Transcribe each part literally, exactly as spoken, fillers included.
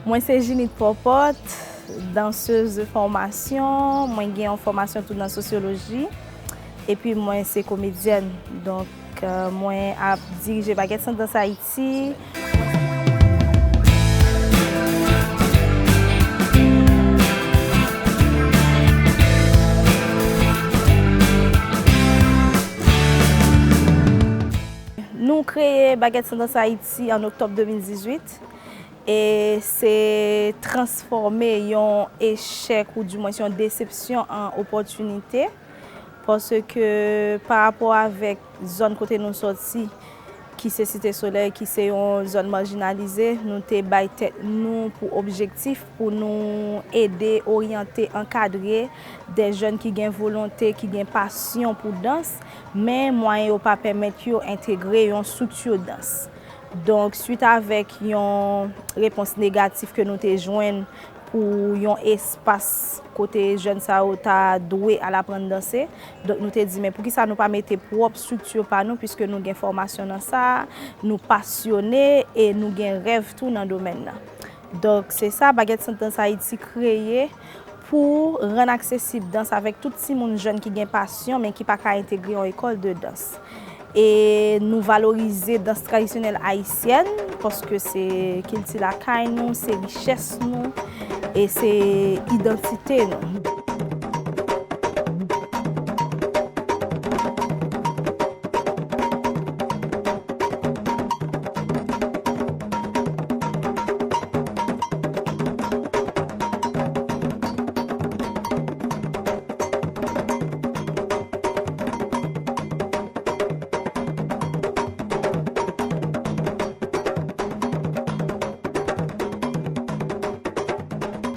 Mwen se Jinit Pòpòt, dansez de fòmasyon. Mwen gen yon fòmasyon tou nan sosyoloji. Epi mwen se komedyèn. Donk, euh, mwen ap dirije Baguette Sans Danse Haïti. Nou kreye Baguette Sans Danse Haïti an oktòb de mil dizuit. E se transfòme yon echèk oudimwens yon desepsyon an opòtinite. Paske pa rapò avèk zòn kote nou sòti, ki se Site Solèy, ki se yon zòn majinalize, nou te bay tèt nou pou objektif pou nou ede, oryante, ankadre de jèn ki gen volonte, ki gen pasyon pou dans, men mwayen yo pa pèmèt yo entegre yon estrikti dans. Donk, swit avèk yon repons negatif ke nou te jwenn pou yon espas kote jèn sa yo ta dwe al aprann danse, donk nou te di, men poukisa nou pa mete pwòp estrikti pa nou, piske nou gen fòmasyon nan sa, nou pasyone e nou gen rèv tou nan domèn nan. Donk, se sa Baguette Sans Danse Haïti kreye pou rann aksesib dans avèk tout timoun jèn ki gen pasyon, men ki pa ka entegre yon ekòl de dans. E nou valorize dans tradisyonèl ayisyèn, paske se kilti lakay nou, se richès nou, e se idantite nou.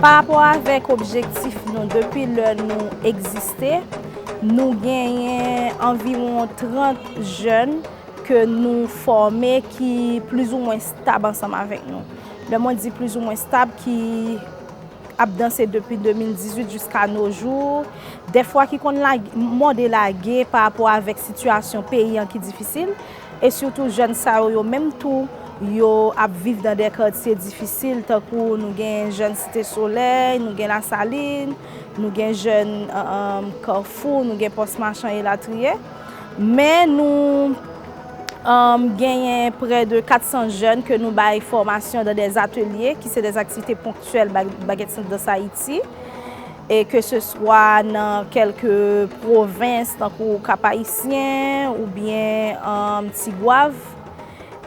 Pa rapò avèk objektif nou, depi lè nou egziste, nou genyen anviwon trant jèn ke nou fòme ki plizoumwen stab ansanm avèk nou. Lè mwen di plizoumwen stab, ki ap danse depi de mil dizuit jiska no jou. Dèfwa ki konn lage, mòde lage pa rapò avèk sitiyasyon peyi an ki difisil. E sitou jèn sa yo, yo menm tou, yo ap viv nan de katye difisil, tankou nou gen jèn Site Solèy, nou gen Lasalin, nou gen jèn, um, Kafou, nou gen Pòs Machan elatriye. Men nou, um, genyen prè de kat san jèn ke nou bay fòmasyon dan de atelye ki se de aktivite ponktyèl Ba-, Baguette Sans Danse Haïti. E ke se swa nan kèlke pwovens, tankou Kap Ayisyen oubyen, um, Tigwav,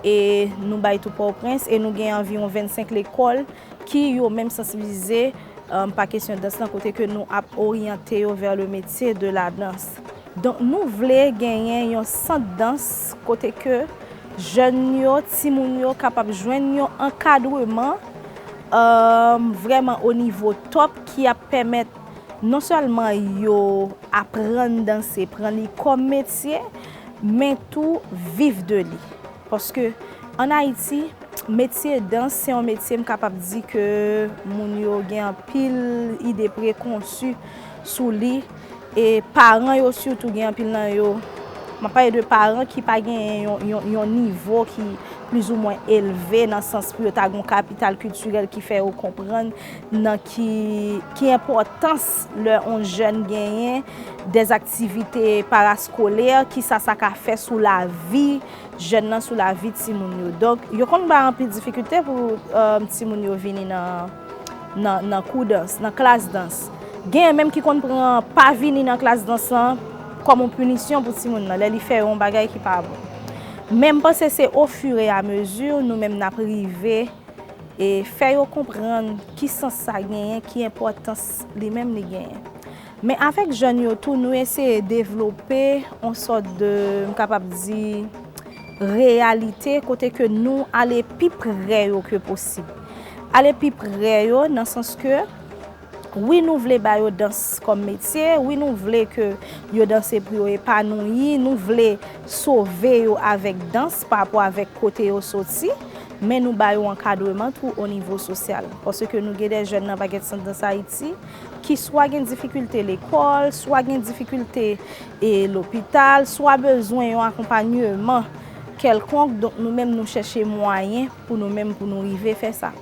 e nou bay tou Pòtoprens, e nou gen anviwon vennsenk lekòl ki yo menm sansibilize, um, pa kesyon dans lan, kote ke nou ap oryante yo vers le métier de la danse. Donk, nou vle genyen yon sant dans kote ke jèn yo, timoun yo kapab jwenn yon ankadreman, um, vrèman o nivo top ki ap pèmèt non sèlman yo aprann danse, pran li kòm metye, men tou viv de li. Paske ann Ayiti, metye dans se yon metye m kapab di ke moun yo gen anpil ide prekonsi sou li, e paran yo sitou gen anpil nan yo, m ap pale de paran ki pa genyen yon, yon, yon nivo ki plizoumwen elve nan sans pou yo ta gen yon kapital kiltirèl ki fè yo konprann nan ki, ki enpòtans lè yon jèn genyen de aktivite paraskolè, kisa sa ka fè sou lavi jèn nan, sou lavi timoun yo. Donk, yo konn bay anpil difikilte pou, um, timoun yo vini nan, nan, nan kou dans, nan klas dans. Genyen menm ki konn pran pa vini nan klas dans lan kòm yon pinisyon pou timoun nan, lè li fè yon bagay ki pa bon. Men m panse se au fur et à mesure nou menm n ap rive e fè yo konprann ki sans sa genyen, ki enpòtans li menm li genyen. Men avèk jèn yo tou, nou eseye devlope yon sòt de, m kapab di, reyalite kote ke nou ale pi pre yo ke posib. Ale pi pre yo nan sans ke, wi, nou vle ba yo dans kòm metye, wi, nou vle ke yo danse pou yo epanoui, nou vle sove yo avèk dans pa rapò avèk kote yo soti, men nou ba yo ankadreman tou o nivo sosyal. Paske nou gen de jèn nan Baguette Sans Danse Haïti ki swa gen difikilte lekòl, swa gen difikilte, e, lopital, swa bezwen yon akonpanyeman kèlkonk. Donk, nou menm, nou chèche mwayen pou nou menm, pou nou rive fè sa.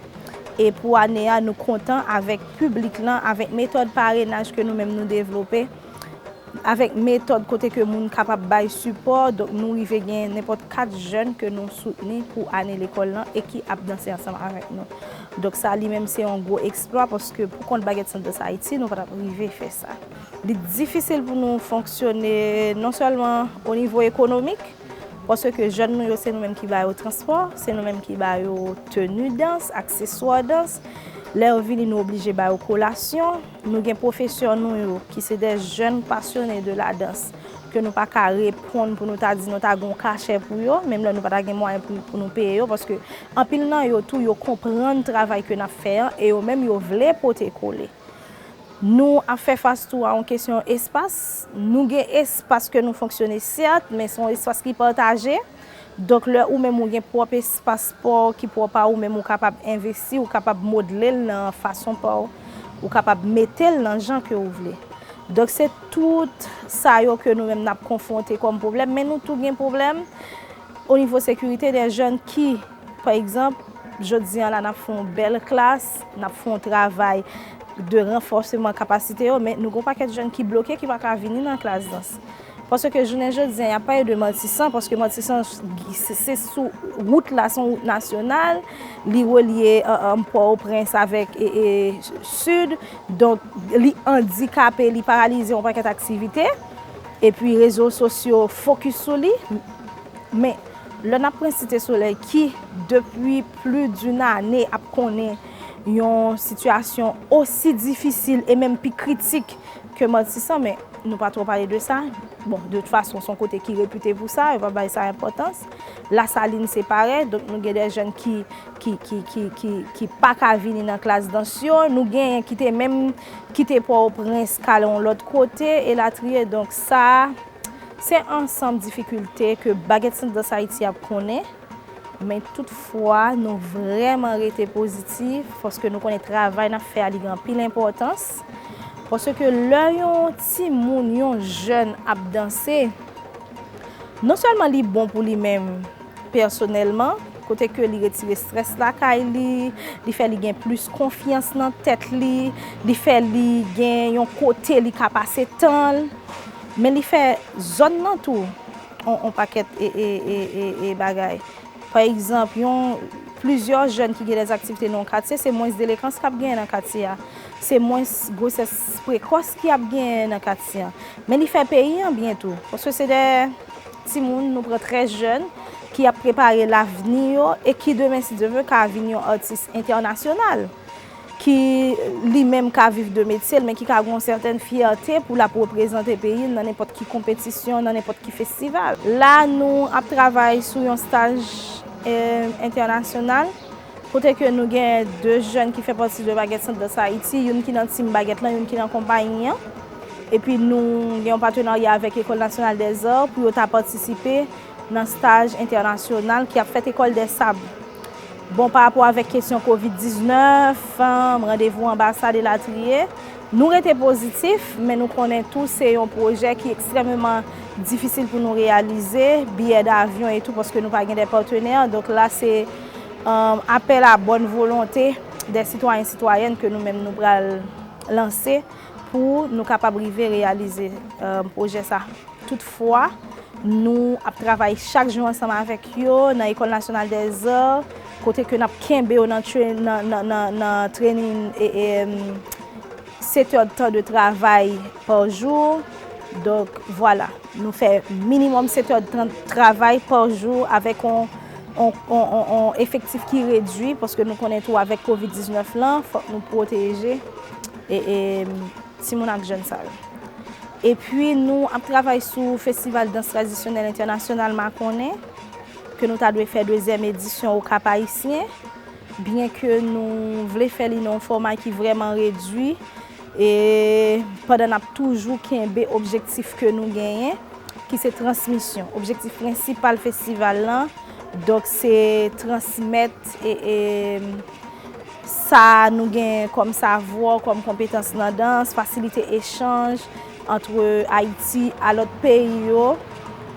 E pou ane a, nou kontan avèk piblik lan, avèk metòd parenaj ke nou menm nou devlope, avèk metòd kote ke moun kapab bay sipò, donk nou rive gen nenpòt kat jèn ke nou soutni pou ane lekòl lan e ki ap danse ansanm avèk nou. Donk sa li menm se yon gwo eksplwa paske pou kont Baguette Sundance Haïti, nou pa t ap rive fè sa. Li difisil pou nou fonksyone non sèlman o nivo ekonomik, paske jèn nou yo se nou menm ki ba yo transpò, se nou menm ki ba yo teni dans, akseswa dans. Lè yo vini, nou oblije ba yo kolasyon. Nou gen pwofesè nou yo ki se de jèn pasyone de la dans ke nou pa ka reponn pou nou ta di nou ta gen yon kachè pou yo, menm lè nou pa ta gen mwayen pou, pou nou peye yo, paske anpil nan yo tou, yo konprann travay ke n ap fè an e yo menm yo vle pote kole. Nou ap fè fas tou a yon kesyon espas. Nou gen espas ke nou fonksyone, sèt, men se yon espas ki pataje. Donk, lè ou menm ou gen pwòp espas pa w ki pwòp a ou menm, ou kapab envesti, ou kapab modle l nan fason pa w, ou kapab mete l nan jan ke ou vle. Donk, se tout sa yo ke nou menm n ap konfwonte kòm pwoblèm, men nou tou gen pwoblèm o nivo sekirite de jèn ki, pa egzanp, jodi a la, n ap fè yon bèl klas, n ap fè yon travay de ranfòseman kapasite yo, men nou gen yon pakèt jèn ki bloke, ki pa ka vini nan klas dans. Paske jounen jodi a, y ap pale de Matisan, paske Matisan, se, se sou wout la, se yon wout nasyonal, li relye, euh, euh, Pòtoprens avèk, e, e, Sid. Donk, li andikape, li paralize yon pakèt aktivite. Epi, rezo sosyo fokis sou li. Men, lè n ap pran Site Solèy ki, depi plis d'une ane, ap konnen yon sitiyasyon osi difisil e menm pi kritik ke Matisan, men nou pa twò pale de sa. Bon, de tout fason, se yon kote ki repite pou sa, yo pa bay sa enpòtans. Lasalin, se parèy, donk nou gen de jèn ki, ki, ki, ki, ki, ki pa ka vini nan klas dans yo. Nou genyen ki te menm kite Pòtoprens, k al yon lòt kote, elatriye. Donk sa, se ansanm difikilte ke Baguette Sundance Haïti ap konnen. Men toutfwa, nou vrèman rete pozitif, paske nou konnen travay n ap fè a, li gen anpil enpòtans. Paske lè yon timoun, yon jèn ap danse, non sèlman li bon pou li menm pèsonèlman, kote ke li retire estrès lakay li, li fè li gen plis konfyans nan tèt li, li fè li gen yon kote li ka pase tan l, men li fè zòn nan tou on, on pakèt e, e, e, e, e bagay. Pa egzanp, yon, plizyè jèn ki gen dèzaktivite nan yon katye, se mwens delenkwans k ap genyen nan katye a. Se mwens gwosès prekòs ki ap genyen nan katye a. Men li fè peyi an byen tou. Paske se de timoun, nou pran trè jèn, ki ap prepare lavni yo e ki demen, si Dye vle, ka vin yon atis entènasyonal, ki li menm ka viv de metye l, men ki ka gen yon sètèn fyète pou l ap reprezante peyi l nan nenpòt ki konpetisyon, nan nenpòt ki festival. La, nou ap travay sou yon staj, eh, entènasyonal, kote ke nou gen de jèn ki fè pati de Baguette Sundance Haïti, youn ki nan tim Baguette lan, youn ki nan konpayi an. Epi nou gen yon patenarya avèk Ecole Nationale des Arts pou yo ta patisipe nan staj entènasyonal ki ap fèt Ecole des Sables. Bon, pa rapò avèk kesyon kovid diznèf, um, randevou anbasad elatriye, nou rete pozitif, men nou konnen tou se yon pwojè ki ekstrèmeman difisil pou nou reyalize, biyè davyon e tou, paske nou pa gen de patenè. Donk la, se, um, apèl a bòn volonte de sitwayen, sitwayèn ke nou menm nou pral lanse pou nou kapab rive reyalize, um, pwojè sa. Toutfwa, nou ap travay chak jou ansanm avèk yo nan Ecole Nationale des Arts, kote ke n ap kenbe yo nan, tra- nan, nan, nan, nan training e, e, em, sèt èdtan de travay pa jou. Donk, vwala, nou fè minimòm sèt èdtan travay pa jou avèk on, on, on, on, on efektif ki redui, paske nou konnen tou avèk kovid diznèf lan, fòk nou pwoteje e, e, timoun ak jèn sa yo. Epi, nou ap travay sou Festival Dans Tradisyonèl Entènasyonal Makonnen, ke nou ta dwe fè dezyèm edisyon Okap Ayisyen, byenke nou vle fè li nan yon fòma ki vrèman redui, e pandan n ap toujou kenbe objektif ke nou genyen, ki se transmisyon. Objektif prensipal festival lan, donk, se transmèt e, e, sa nou gen kòm savwa, kòm konpetans nan dans, fasilite echanj ant Ayiti a lòt peyi yo,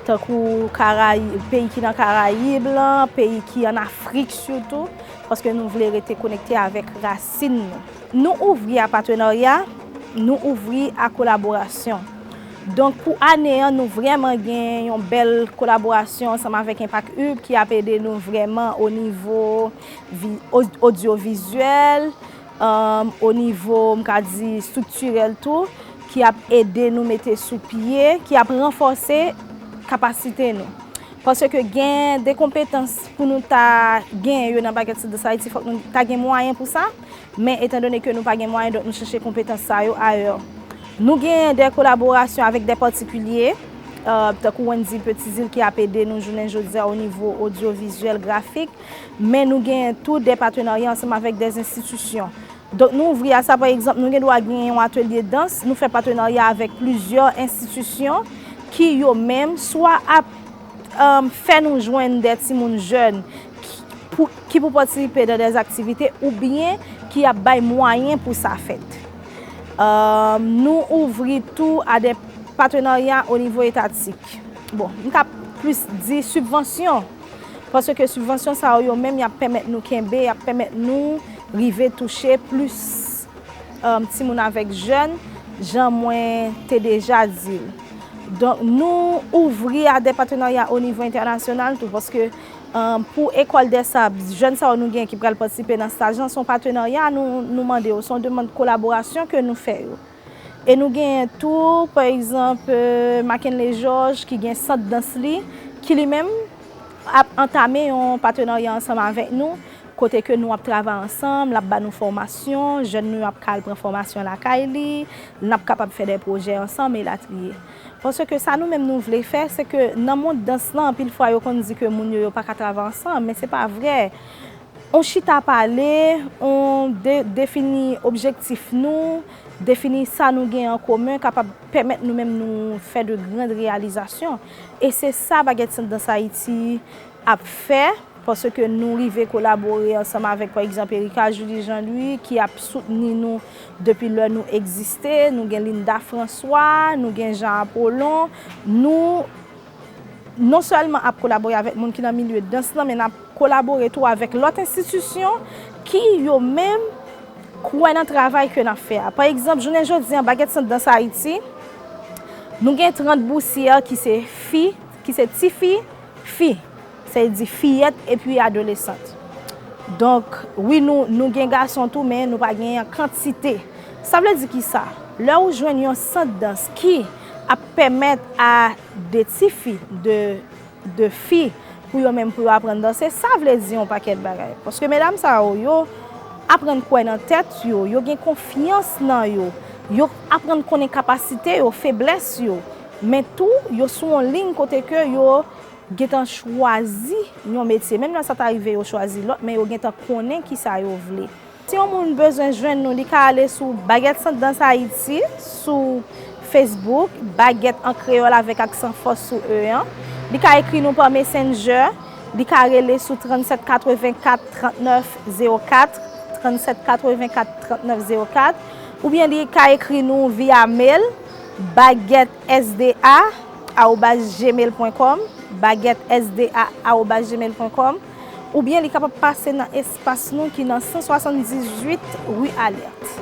tankou Karayi-, peyi ki nan Karayib lan, peyi ki ann Afrik sitou, paske nou vle rete konekte avèk rasin nou. Nou ouvri a patenarya, nou ouvri a kolaborasyon. Donk, pou ane an, nou vrèman gen yon bèl kolaborasyon ansanm avèk Impact Hub ki ap ede nou vrèman o nivo vi-, o-, odyovizyèl, um, o nivo, m ka di, estriktirèl tou, ki ap ede nou mete sou pye, ki ap ranfòse kapasite nou. Paske gen de konpetans pou nou ta genyen yo nan Baguette Sandans Ayiti, fòk nou ta gen mwayen pou sa. Men etandone ke nou pa gen mwayen, donk nou chèche konpetans sa yo ayè. Nou gen de kolaborasyon avèk de patikilye, euh, tankou Wendy Petizil ki ap ede nou jounen jodi a o nivo odyovizyèl, grafik. Men nou gen tou de patenarya ansanm avèk de enstitisyon. Donk, nou ouvri a sa, pa egzanp, nou gen dwa gen yon atelye dans, nou fè patenarya avèk plizyè enstitisyon ki yo menm swa ap, um, fè nou jwenn de timoun jèn ki pou, ki pou patisipe nan de aktivite oubyen ki ap bay mwayen pou sa fèt. Um, nou ouvri tou a de patenarya o nivo etatik. Bon, m ka plis di sibvansyon. Paske sibvansyon sa yo, yo menm, y ap pèmèt nou kenbe, y ap pèmèt nou rive touche plis, um, timoun avèk jèn, jan mwen te deja di l. Donk, nou ouvri a de patenarya o nivo entènasyonal tou, paske, um, pou École des Sables, jèn sa yo nou gen ki pral patisipe nan staj lan, se yon patenarya nou, nou mande yo, se yon demann kolaborasyon ke nou fè yo. E nou genyen tou, pa egzanp, euh, Mackenley Georges ki gen sant dans li, ki li menm ap antame yon patenarya ansanm avèk nou, kote ke nou ap travay ansanm, l ap ba nou fòmasyon, jèn nou yo ap ka al pran fòmasyon lakay li, n ap kapab fè de pwojè ansanm, elatriye. Paske sa nou menm nou vle fè, se ke nan mond dans lan, anpil fwa yo konn di ke moun yo, yo pa ka travay ansanm, men se pa vrè. On chita pale, on de-, defini objektif nou, defini sa nou gen an komen, kapab pèmèt nou menm nou fè de grand reyalizasyon. E se sa Baguette Sandans Ayiti ap fè, paske nou rive kolabore ansanm avèk, pa egzanp, Erika Julie Jean Louis, ki ap soutni nou depi lè nou egziste, nou gen Linda François, nou gen Jean Apollon, nou non sèlman ap kolabore avèk moun ki nan milye dans lan, men n ap kolabore tou avèk lòt enstitisyon ki yo menm kwè nan travay ke n ap fè a. Pa egzanp, jounen jodi an, Baguette Sandans Ayiti, nou gen trant bousyè ki se fi, ki se tifi, fi. Sa vle di fiyèt epi adolesant. Donk, wi, nou, nou gen gason tou, men nou pa gen an kantite. Sa vle di ki sa? Lè ou jwenn yon sant dans ki ap pèmèt a de tifi, de, de fi, pou yo menm pou yo aprann danse, sa vle di yon pakèt bagay. Paske medam sa yo, yo aprann kwè nan tèt yo, yo gen konfyans nan yo, yo aprann konnen kapasite yo, feblès yo. Men tou, yo sou yon liy kote ke yo gentan chwazi yon metye. Menm lè sa ta rive yo chwazi lòt, men yo gentan konnen kisa yo vle. Si yon moun bezwen jwenn nou, li ka ale sou Baguette Sandans Ayiti sou Facebook, Baguette an kreyòl avèk aksan fò sou E an. Li ka ekri nou pa Messenger, li ka rele sou trannsenk katrevenkat trannèf zewo kat, trannsenk katrevenkat trannèf zewo kat, oubyen li ka ekri nou via mail, baguettesda arobase gmail pwen kòm, baguettesda arobase gmail pwen kòm, oubyen li kapab pase nan espas nou ki nan san swasanndizuit rue Alerte.